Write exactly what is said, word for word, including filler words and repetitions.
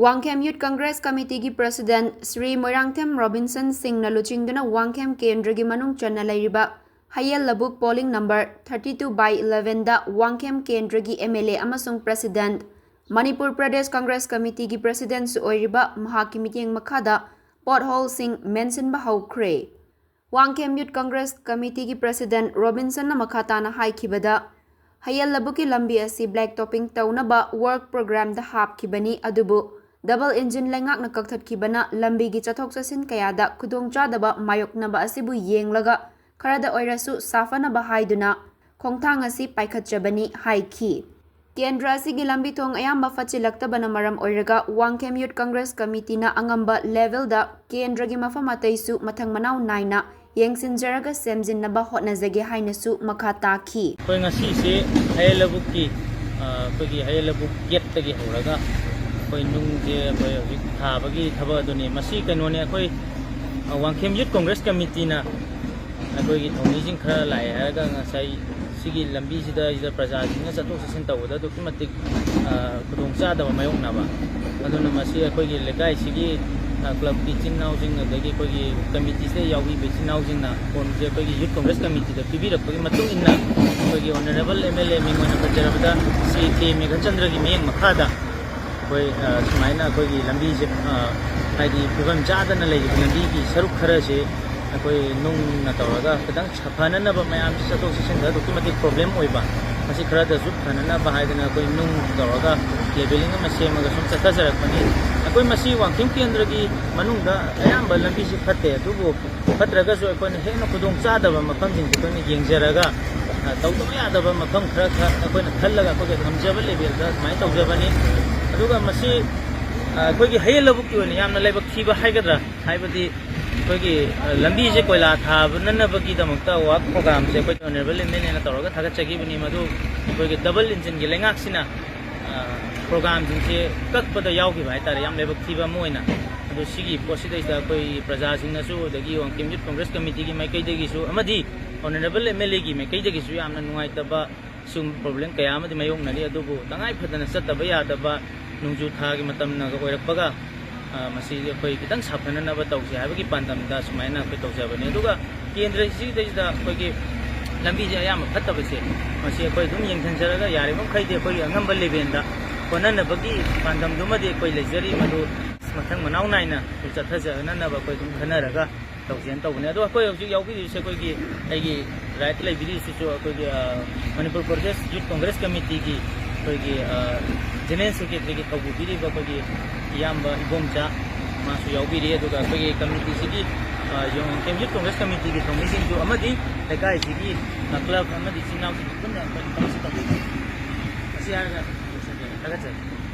Wangkhem youth Congress ꯀꯃꯤꯇꯤꯒꯤ president Shri Moirangthem Robinson ꯁꯤꯡꯅ ꯂꯨꯆꯤꯡꯗꯨꯅ ꯋꯥꯡꯈꯦꯝ ꯀꯦꯟꯗ꯭ꯔꯒꯤ ꯃꯅꯨꯡ ꯆꯟꯅ ꯂꯩꯔꯤꯕ ꯍꯌꯦꯜ ꯂꯕꯨꯛ polling number thirty two by elevenꯗ ꯋꯥꯡꯈꯦꯝ ꯀꯦꯟꯗ꯭ꯔꯒꯤ MLA ꯑꯃꯁꯨꯡ ꯄ꯭ꯔꯦꯁꯤꯗꯦꯟꯠ, ꯃꯅꯤꯄꯨꯔ ꯄ꯭ꯔꯗꯦꯁ ꯀꯪꯒ꯭ꯔꯦꯁ ꯀꯃꯤꯇꯤꯒꯤ ꯄ꯭ꯔꯦꯁꯤꯗꯦꯟꯠꯁꯨ ꯑꯣꯏꯔꯤꯕ ꯃꯍꯥꯛꯀꯤ ꯃꯤꯠꯌꯦꯡ ꯃꯈꯥꯗ ꯄꯣꯠꯍꯣꯜꯁꯤꯡ ꯃꯦꯟꯁꯤꯟꯕ ꯍꯧꯈ꯭ꯔꯦ꯫ ꯋꯥꯡꯈꯦꯝ ꯌꯨꯠ ꯀꯪꯒ꯭ꯔꯦꯁ ꯀꯃꯤꯇꯤꯒꯤ ꯄ꯭ꯔꯦꯁꯤꯗꯦꯟꯠ ꯔꯣꯕꯤꯟꯁꯟꯅ ꯃꯈꯥ ꯇꯥꯅ ꯍꯥꯏꯈꯤꯕꯗ, ꯍꯌꯦꯜ ꯂꯕꯨꯛꯀꯤ ꯂꯝꯕꯤ ꯑꯁꯤ black topping ꯇꯧꯅꯕ work programꯗ ꯍꯥꯞꯈꯤꯕꯅꯤ, ꯑꯗꯨꯕꯨ double engine ꯂꯩꯉꯥꯛꯅ ꯀꯛꯊꯠꯈꯤꯕꯅ ꯂꯝꯕꯤꯒꯤ ꯆꯠꯊꯣꯛ ꯆꯠꯁꯤꯟ ꯀꯌꯥꯗ ꯈꯨꯗꯣꯡꯆꯥꯗꯕ ꯃꯥꯌꯣꯛꯅꯕ ꯑꯁꯤꯕꯨ ꯌꯦꯡꯂꯒ ꯈꯔꯗ ꯑꯣꯏꯔꯁꯨ ꯁꯥꯐꯅꯕ ꯍꯥꯏꯗꯨꯅ ꯈꯣꯡꯊꯥꯡ ꯑꯁꯤ ꯄꯥꯏꯈꯠꯆꯕꯅꯤ ꯍꯥꯏꯈꯤ꯫ ꯀꯦꯟꯗ꯭ꯔ ꯑꯁꯤꯒꯤ ꯂꯝꯕꯤ ꯊꯣꯡ ꯑꯌꯥꯝꯕ ꯐꯠꯆꯤꯜꯂꯛꯇꯕꯅ ꯃꯔꯝ ꯑꯣꯏꯔꯒ ꯋꯥꯡꯈꯦꯝ ꯌꯨꯠ ꯀꯪꯒ꯭ꯔꯦꯁ ꯀꯃꯤꯇꯤꯅ ꯑꯉꯝꯕ levelꯗ ꯀꯦꯟꯗ꯭ꯔꯒꯤ ꯃꯐꯝ ꯑꯇꯩꯁꯨ ꯃꯊꯪ ꯃꯅꯥꯎ ꯅꯥꯏꯅ ꯌꯦꯡꯁꯤꯟꯖꯔꯒ ꯁꯦꯝꯖꯤꯟꯅꯕ ꯍꯣꯠꯅꯖꯒꯦ ꯍꯥꯏꯅꯁꯨ ꯃꯈꯥ ꯇꯥꯈꯤ꯫ ꯑꯩꯈꯣꯏ ꯉꯁꯤꯁꯦ ꯍꯌꯦꯜ ꯂꯕꯨꯛꯀꯤ, ꯑ, ꯑꯩꯈꯣꯏꯒꯤ ꯍꯌꯦꯜ ꯂꯕꯨꯛ gateꯇꯒꯤ ꯍꯧꯔꯒ ꯑꯩꯈꯣꯏ ꯅꯨꯡꯁꯦ ꯑꯩꯈꯣꯏ ꯍꯧꯖꯤꯛ ꯊꯥꯕꯒꯤ ꯊꯕꯛ ꯑꯗꯨꯅꯤ꯫ ꯃꯁꯤ ꯀꯩꯅꯣꯅꯦ, ꯑꯩꯈꯣꯏ, ꯑ, ꯋꯥꯡꯈꯦꯝ ꯌꯨꯠ ꯀꯪꯒ꯭ꯔꯦꯁ ꯀꯃꯤꯇꯤꯅ ꯑꯩꯈꯣꯏꯒꯤ ꯊꯧꯃꯤꯁꯤꯡ ꯈꯔ ꯂꯥꯛꯑꯦ ꯍꯥꯏꯔꯒ ꯉꯁꯥꯏ ꯁꯤꯒꯤ ꯂꯝꯕꯤꯁꯤꯗ ꯁꯤꯗ ꯄ꯭ꯔꯖꯥꯁꯤꯡꯅ ꯆꯠꯊꯣꯛ ꯆꯠꯁꯤꯟ ꯇꯧꯕꯗ ꯑꯗꯨꯛꯀꯤ ꯃꯇꯤꯛ, ꯑ, ꯈꯨꯗꯣꯡꯆꯥꯗꯕ ꯃꯥꯌꯣꯛꯅꯕ꯫ ꯑꯗꯨꯅ ꯃꯁꯤ ꯑꯩꯈꯣꯏꯒꯤ ꯂꯩꯀꯥꯏꯁꯤꯒꯤ, ꯑ, clubꯀꯤ ꯏꯆꯤꯟ ꯏꯅꯥꯎꯁꯤꯡ, ꯑꯗꯒꯤ ꯑꯩꯈꯣꯏꯒꯤ committeeꯁꯤꯗ ꯌꯥꯎꯕꯤꯕ ꯏꯆꯤꯟ ꯏꯅꯥꯎꯁꯤꯡꯅ ꯐꯣꯟꯁꯦ ꯑꯩꯈꯣꯏꯒꯤ ꯌꯨꯠ ꯀꯪꯒ꯭ꯔꯦꯁ ꯀꯃꯤꯇꯤꯗ ꯄꯤꯕꯤꯔꯛꯄꯒꯤ ꯃꯇꯨꯡ ꯏꯟꯅ ꯑꯩꯈꯣꯏꯒꯤ honourable MLA ꯃꯤꯡ ꯑꯣꯏꯅ ꯄꯟꯖꯔꯕꯗ ꯁ꯭ꯔꯤ ꯀꯦ ꯃꯦꯘꯆꯟꯗ꯭ꯔꯒꯤ ꯃꯤꯠꯌꯦꯡ ꯃꯈꯥꯗ ꯑꯩꯈꯣꯏ, ꯑ, ꯁꯨꯃꯥꯏꯅ ꯑꯩꯈꯣꯏꯒꯤ ꯂꯝꯕꯤꯁꯦ, ꯑ, ꯍꯥꯏꯗꯤ ꯐꯤꯕꯝ ꯆꯥꯗꯅ ꯂꯩꯔꯤꯕ ꯂꯝꯕꯤꯒꯤ ꯁꯔꯨꯛ ꯈꯔꯁꯦ ꯑꯩꯈꯣꯏ ꯅꯨꯡꯅ ꯇꯧꯔꯒ ꯈꯤꯇꯪ ꯐꯅꯅꯕ, ꯃꯌꯥꯝꯁꯤ ꯆꯠꯊꯣꯛ ꯆꯠꯁꯤꯟꯗ ꯑꯗꯨꯛꯀꯤ ꯃꯇꯤꯛ problem ꯑꯣꯏꯕ, ꯃꯁꯤ ꯈꯔꯗꯁꯨ ꯐꯅꯅꯕ ꯍꯥꯏꯗꯅ ꯑꯩꯈꯣꯏ ꯅꯨꯡ ꯇꯧꯔꯒ levelling ꯑꯃ ꯁꯦꯝꯃꯒ ꯁꯨꯝ ꯆꯠꯊꯖꯔꯛꯄꯅꯤ꯫ ꯑꯩꯈꯣꯏ ꯃꯁꯤ ꯋꯥꯡꯈꯦꯝ ꯀꯦꯟꯗ꯭ꯔꯒꯤ ꯃꯅꯨꯡꯗ ꯑꯌꯥꯝꯕ ꯂꯝꯕꯤꯁꯤ ꯐꯠꯇꯦ, ꯑꯗꯨꯕꯨ ꯐꯠꯇ꯭ꯔꯒꯁꯨ ꯑꯩꯈꯣꯏꯅ ꯍꯦꯟꯅ ꯈꯨꯗꯣꯡ ꯆꯥꯗꯕ ꯃꯐꯝꯁꯤꯡꯁꯦ ꯑꯩꯈꯣꯏꯅ ꯌꯦꯡꯖꯔꯒ, ꯑ, ꯇꯧꯗꯕ ꯌꯥꯗꯕ ꯃꯐꯝ ꯈꯔ ꯈꯔ ꯑꯩꯈꯣꯏꯅ ꯈꯜꯂꯒ ꯑꯩꯈꯣꯏꯒꯤ ꯉꯝꯖꯕ levelꯗ ꯑꯗꯨꯃꯥꯏꯅ ꯇꯧꯖꯕꯅꯤ꯫ ꯑꯗꯨꯒ ꯃꯁꯤ, ꯑ, ꯑꯩꯈꯣꯏꯒꯤ ꯍꯌꯦꯜ ꯂꯕꯨꯛꯀꯤ ꯑꯣꯏꯅ ꯌꯥꯝꯅ ꯂꯥꯏꯕꯛ ꯊꯤꯕ ꯍꯥꯏꯒꯗ꯭ꯔꯥ, ꯍꯥꯏꯕꯗꯤ ꯑꯩꯈꯣꯏꯒꯤ, ꯑ, ꯂꯝꯕꯤꯁꯦ ꯀꯣꯏꯂꯥ ꯊꯥꯕꯅꯅꯕꯒꯤꯗꯃꯛꯇ work programꯁꯦ ꯑꯩꯈꯣꯏ honourable MLAꯅ ꯇꯧꯔꯒ ꯊꯥꯒꯠꯆꯈꯤꯕꯅꯤ꯫ ꯃꯗꯨ ꯑꯩꯈꯣꯏꯒꯤ double engineꯒꯤ ꯂꯩꯉꯥꯛꯁꯤꯅ, ꯑ, programꯁꯤꯡꯁꯦ ꯀꯛꯄꯗ ꯌꯥꯎꯈꯤꯕ ꯍꯥꯏꯇꯥꯔꯦ, ꯌꯥꯝ ꯂꯥꯏꯕꯛ ꯊꯤꯕ ꯑꯃ ꯑꯣꯏꯅ꯫ ꯑꯗꯣ ꯁꯤꯒꯤ ꯄꯣꯠꯁꯤꯗꯩꯁꯤꯗ ꯑꯩꯈꯣꯏ ꯄ꯭ꯔꯖꯥꯁꯤꯡꯅꯁꯨ, ꯑꯗꯒꯤ ꯋꯥꯡꯈꯦꯝ ꯌꯨꯠ ꯀꯪꯒ꯭ꯔꯦꯁ ꯀꯃꯤꯇꯤꯒꯤ ꯃꯥꯏꯀꯩꯗꯒꯤꯁꯨ ꯑꯃꯗꯤ honourable MLAꯒꯤ ꯃꯥꯏꯀꯩꯗꯒꯤꯁꯨ ꯌꯥꯝꯅ ꯅꯨꯡꯉꯥꯏꯇꯕ ꯁꯤꯒꯨꯝꯕ problem ꯀꯌꯥ ꯑꯃꯗꯤ ꯃꯥꯌꯣꯛꯅꯔꯤ꯫ ꯑꯗꯨꯕꯨ ꯇꯉꯥꯏ ꯐꯗꯅ ꯆꯠꯇꯕ ꯌꯥꯗꯕ ꯅꯣꯡꯖꯨ ꯊꯥꯒꯤ ꯃꯇꯝꯅꯒ ꯑꯣꯏꯔꯛꯄꯒ, ꯑ, ꯃꯁꯤ ꯑꯩꯈꯣꯏ ꯈꯤꯇꯪ ꯁꯥꯐꯅꯅꯕ ꯇꯧꯁꯦ ꯍꯥꯏꯕꯒꯤ ꯄꯥꯟꯗꯝꯗ ꯁꯨꯃꯥꯏꯅ ꯑꯩꯈꯣꯏ ꯇꯧꯖꯕꯅꯤ꯫ ꯑꯗꯨꯒ ꯀꯦꯟꯗ꯭ꯔꯁꯤꯗꯩꯁꯤꯗ ꯑꯩꯈꯣꯏꯒꯤ ꯂꯝꯕꯤꯁꯦ ꯑꯌꯥꯝꯕ ꯐꯠꯇꯕꯁꯦ, ꯃꯁꯤ ꯑꯩꯈꯣꯏ ꯑꯗꯨꯝ ꯌꯦꯡꯁꯤꯟꯖꯔꯒ, ꯌꯥꯔꯤꯕ ꯃꯈꯩꯗꯤ ꯑꯩꯈꯣꯏꯒꯤ ꯑꯉꯝꯕ ꯂꯦꯕꯦꯜꯗ ꯍꯣꯠꯅꯅꯕꯒꯤ ꯄꯥꯟꯗꯝꯗꯨꯃꯗꯤ ꯑꯩꯈꯣꯏ ꯂꯩꯖꯔꯤ꯫ ꯃꯗꯨ ꯃꯊꯪ ꯃꯅꯥꯎ ꯅꯥꯏꯅ ꯑꯩꯈꯣꯏ ꯆꯠꯊꯖꯅꯅꯕ ꯑꯩꯈꯣꯏ ꯑꯗꯨꯝ ꯈꯟꯅꯔꯒ ꯇꯧꯁꯦꯅ ꯇꯧꯕꯅꯦ꯫ ꯑꯗꯣ ꯑꯩꯈꯣꯏ ꯍꯧꯖꯤꯛ ꯌꯥꯎꯕꯤꯔꯤꯕꯁꯦ, ꯑꯩꯈꯣꯏꯒꯤ, ꯑꯩꯒꯤ right ꯂꯩꯕꯤꯔꯤꯕꯁꯤꯁꯨ ꯑꯩꯈꯣꯏꯒꯤ, ꯑ, ꯃꯅꯤꯄꯨꯔ ꯄ꯭ꯔꯗꯦꯁ ꯌꯨꯠ ꯀꯣꯡꯒ꯭ꯔꯦꯁ ꯀꯃꯤꯇꯤꯒꯤ ꯑꯩꯈꯣꯏꯒꯤ, ꯑ, ꯖꯦꯅꯔꯦꯜ ꯁꯦꯀ꯭ꯔꯦꯇꯔꯤꯒꯤ ꯊꯧꯄꯨꯕꯤꯔꯤꯕ ꯑꯩꯈꯣꯏꯒꯤ ꯏꯌꯥꯝꯕ ꯏꯕꯣꯝꯆꯥ, ꯃꯥꯁꯨ ꯌꯥꯎꯕꯤꯔꯤ꯫ ꯑꯗꯨꯒ ꯑꯩꯈꯣꯏꯒꯤ ꯀꯃꯤꯇꯤꯁꯤꯒꯤ, ꯑ, ꯌꯨ-, ꯌꯨꯠ ꯀꯣꯡꯒ꯭ꯔꯦꯁ ꯀꯃꯤꯇꯤꯒꯤ ꯊꯧꯃꯤꯁꯤꯡꯁꯨ ꯑꯃꯗꯤ ꯂꯩꯀꯥꯏꯁꯤꯒꯤ, ꯑ, ꯀ꯭ꯂꯕ ꯑꯃꯗꯤ ꯏꯆꯤꯟ ꯏꯅꯥꯎꯁꯤꯡ ꯄꯨꯟꯅ ꯑꯩꯈꯣꯏ ꯊꯕꯛꯁꯤ ꯇꯧꯃꯤꯟꯅꯩ꯫ ꯃꯁꯤ ꯍꯥꯏꯔꯒ ꯂꯣꯏꯁꯤꯟꯖꯔꯦ꯫ ꯊꯥꯒꯠꯆꯔꯤ꯫